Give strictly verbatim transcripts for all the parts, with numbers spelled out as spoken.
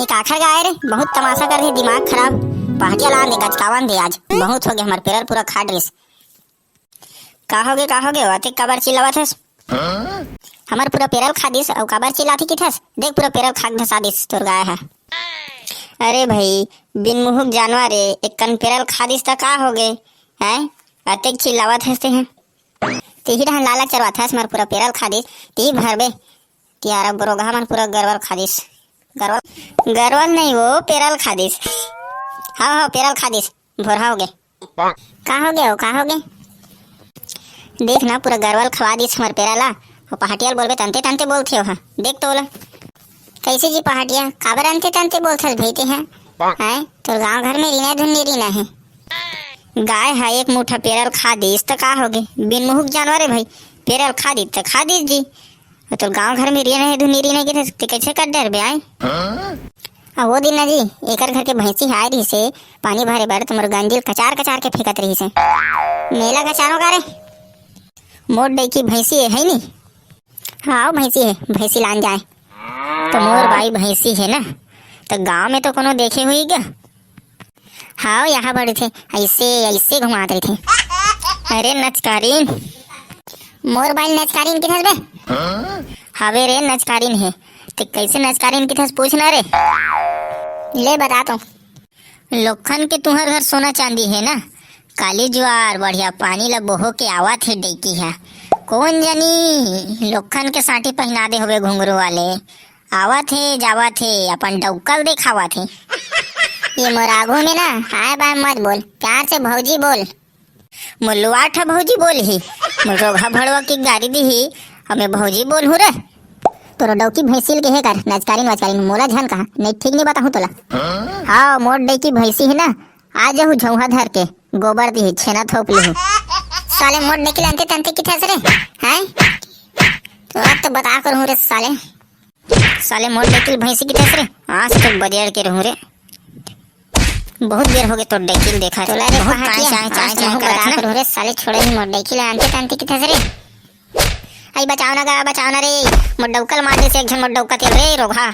काखर गाय रे, बहुत तमाशा कर दे, दिमाग खराब। पहाटिया ला दे, गचकावन दे आज। बहुत हो गया, हमर पेरल पूरा खा डरिस। का होगे, का होगे, अतेक काबर चिल्लावत हस? हमर पूरा पेरल खा दिस, अउ काबर चिल्लाथी किथस? देख, पूरा पेरल खा के धसा दिस तोर गाय ह। अरे भाई, बिन मुहुक जानवर रे, एक कन पेरल खा दिस त का होगे? हैं? अतेक चिल्लावत हस ते हैं। तेही रहन लाला चरवाथस, हमर पूरा पेरल खा दिस, तेही भरबे। तियारा बरोगहा मन पूरा गरवल खा दिस। गरवल, गरवल नहीं वो, पेरल खा दिस। हाँ, हाँ, पेरल खा दिस। भोरहा हो गे। का हो गे हो, का हो गे? देख ना, पूरा गरवल खवा दिस हमर पेरा ला। वो पहाटिया ल बोलबे तंते तंते बोलथे ओहा। देख तो ओला। कैसे जी पहाटिया, काबर अंते तंते बोलथस भई ते हैं? हैं? तोर गांव घर में रीना धुन नहीं रीना है। गाय हा एक मुठा पेरल खा दिस त का हो गे? बिन मुहुक जानवर है भाई, पेरल खा दिस त खा दिस जी। वो तोर गांव घर में रीना है धुन नहीं रीना के ते कैसे कर डरबे आए? आ, वो दिन ना जी, एकर घर के भैंसी ह आए रहिसे पानी भरे बर, त मोर गंजी ल कचार कचार के फेंकत रहिसे। मेला कचारो का रे? मोर डैकी भैंसी हे, है नी? हाँ, भैंसी हे, भैंसी लान जाए। त मोर बाई भैंसी हे ना, त गांव में तो कोनो देखे हुई गा? हाँ, यहाँ बड़े थे, ऐसे, ऐसे घुमात रहिथे। अरे नचकारीन। मोर बाई नचकारीन किथस बे? हवे रे, नचकारीन हे। ते कैसे नचकारीन किथस पूछ ना रे। ले बता तो। लोखन के तुहर घर सोना चांदी हे ना, काली जुआर बढ़िया पानी ला बोहो के आवत हे डैकी हा। कौन जानी लोखन के साटी पहिना दे होवे घुंघरू वाले। आवत हे, जावत हे, अपन डौकल देखावत हे। ये मोर आगू में ना आए बाए मत बोल, प्यार से भौजी बोल। मोर लुआठ ह भौजी बोलही, मोर रोगहा भड़वा के गारी दिही, अब मैं भौजी बोलहूँ रे। तोरो डौकी भैंसिल के हे कर, नचकारिन वचकारिन मोला झन कहा, नहीं ठीक नहीं बताहूँ तोला। हाँ, मोर डौकी भैंसी हे ना, आ जाहू झौहा धर के, गोबर दिही, छेना थोप लिहू। साले मोर डौकी ल अंते तंते किथस रे, हैं? तोला तो बता करहूँ रे साले। साले मोर डौकी ल भैंसी किथस रे, आज तो बदेड़ के रहूँ रे। बहुत देर हो गए तोर डौकी ल देखा। तोला रे बहुत पहाटिया, चाय, चाय, आज चाय, तो करत बता ना। करो रे साले, छोड़े ही मोर डौकी ल अंते तंते किथस रे। आई बचाओ ना गा, बचाओ ना रे। मोर डौका ल मार देस एक झन, मोर डौका तेल रे रोगहा।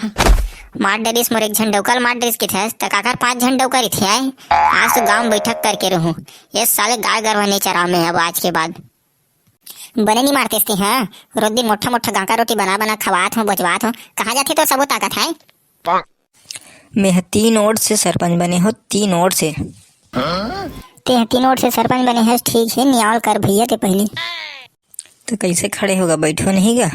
मार डरिस मोर एक झन डौका ल मार डरिस किथस, त काकर पांच झन डौका रहिथे आए। आज तो गांव में बैठक करके रहूं। ये साले गाय गरवा नहीं चराव मैं अब आज के बाद। बने नहीं मारतेस ते, हाँ? रोज दिन मोटा मोटा गांका रोटी बना बना खवात हो, बजवात हो। कहाँ जाथे तो सबो ताकत है? मैं ह तीन वोट से सरपंच बने हो, तीन वोट से। तें तीन वोट से सरपंच बने हस, ठीक है, नियावल कर भैया ते पहली। तो कैसे खड़े होगा, बैठो नहीं गा?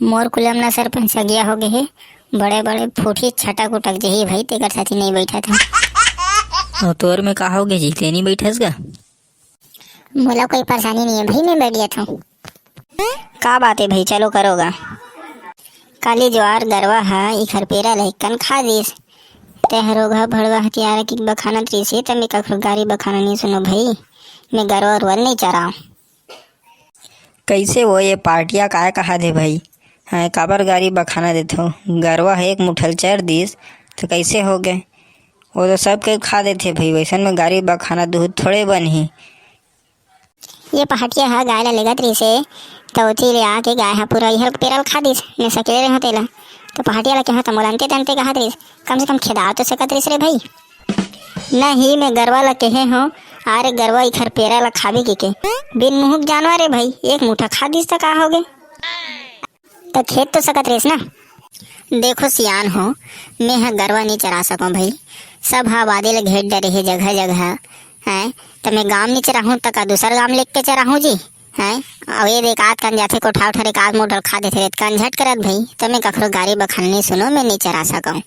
मोर कुलम ना सरपंच अगिया हो गए हे, बड़े बड़े फूटी छटक उटक जही भाई, तेकर साथी नहीं बैठा था। और तोर में का हो गए जी, ते नहीं बैठस गा? मोला कोई परेशानी नहीं है भाई, मैं बैठ जाता हूँ। का बात है भाई, चलो करोगा। काली ज्वार गरवा हा इखर पेरा ल कन खा दिस। ते ह रोगहा भड़वा हथियार की बखानत रहिसे, त मैं कखरो गारी बखाना नहीं सुनो भाई। मैं गरवा उरवा नहीं चराव। कैसे वो ये पार्टिया काय कहा दे भाई? हैं, काबर गारी बखाना देथो? गरवा है एक मुठल चर दिस, तो कैसे हो गए? वो तो सब के खा देथे भाई, वैसन में गारी बखाना दूध थोड़े बनही। ये पहाटिया ह गाय ला लेगत रहिसे, त ओती ले आके गाय ह पूरा इहर पेरल खा दिस, मैं सकेले रहो तेला। तो पहाटिया ला कहो त मोला अंते तंते कहत रहिस, कम से कम खेदाव तो सकत रहिस रे भाई। नहीं, मैं गरवा ला कहे हो, अरे गरवा इखर पेरा ला खाबे के के? बिन मुहुक जानवर रे भाई, एक मुठा खा दिस त का हो गे? त खेद तो सकत रहिस ना। देखो सियान हो, मैं ह गरवा नहीं चरा सकूं भाई, सब ह आबादी ले घेर डरे हे जगह जगह, हैं? त मैं गांव नहीं चराहूं त का दूसर गांव लेके चराहूं जी, हैं? अब ये देख आत कन जाथे कोठा उठा रे, कात मोटर खा देथे रे, कन झट करत भाई, त मैं कखरो गारी बखान नहीं सुनो, मैं नहीं चरा सकूं।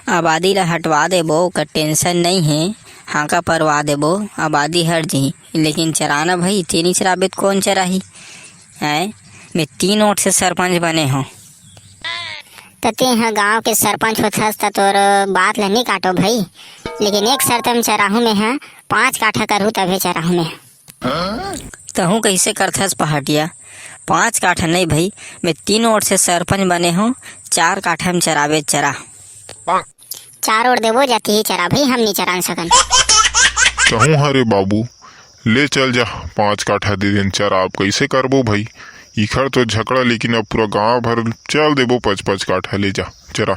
आबादी ला हटवा देबो, ओकर टेंशन नइ हे, हांका परवा देबो, आबादी हट जही, लेकिन चराना भाई, तें नइ चराबे त कोन चराही? हैं? मैं तीन वोट से सरपंच बने हों। त तें ह गांव के सरपंच होथस त तोर बात ला नइ काटो भाई, लेकिन एक शर्त में चराहूं मैं ह, पांच काठा करहूं तभे चराहूं मैं ह। तहूं कइसे करथस पहाटिया? पांच काठा नहीं भाई, मैं तीन वोट से सरपंच बने हों, चार काठा में चराबे चरा। चार वोट देबो जाती ही चरा भाई, हम नहीं चरान सकन। तहूं हरे बाबू, ले चल जा, पांच काठा दे देन चरा। अब कइसे करबो भाई, इखर तो झगड़ा, लेकिन अब पूरा गांव भर चल देबो पांच पांच काठा, ले जा चरा।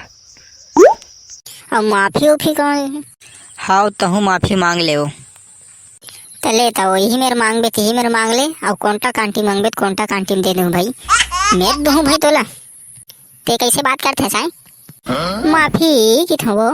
अउ माफी उफी कौन? हाव, तहूँ माफी मांग ले। त ले, त वही मेर मांगबे, तिही मेर मांग ले। अउ कोंटा कांटी मांगबे, त कोंटा कांटी में दे दूं भाई। मेर दूं भाई तोला। ते कैसे बात करथे साई? माफी किथों वो।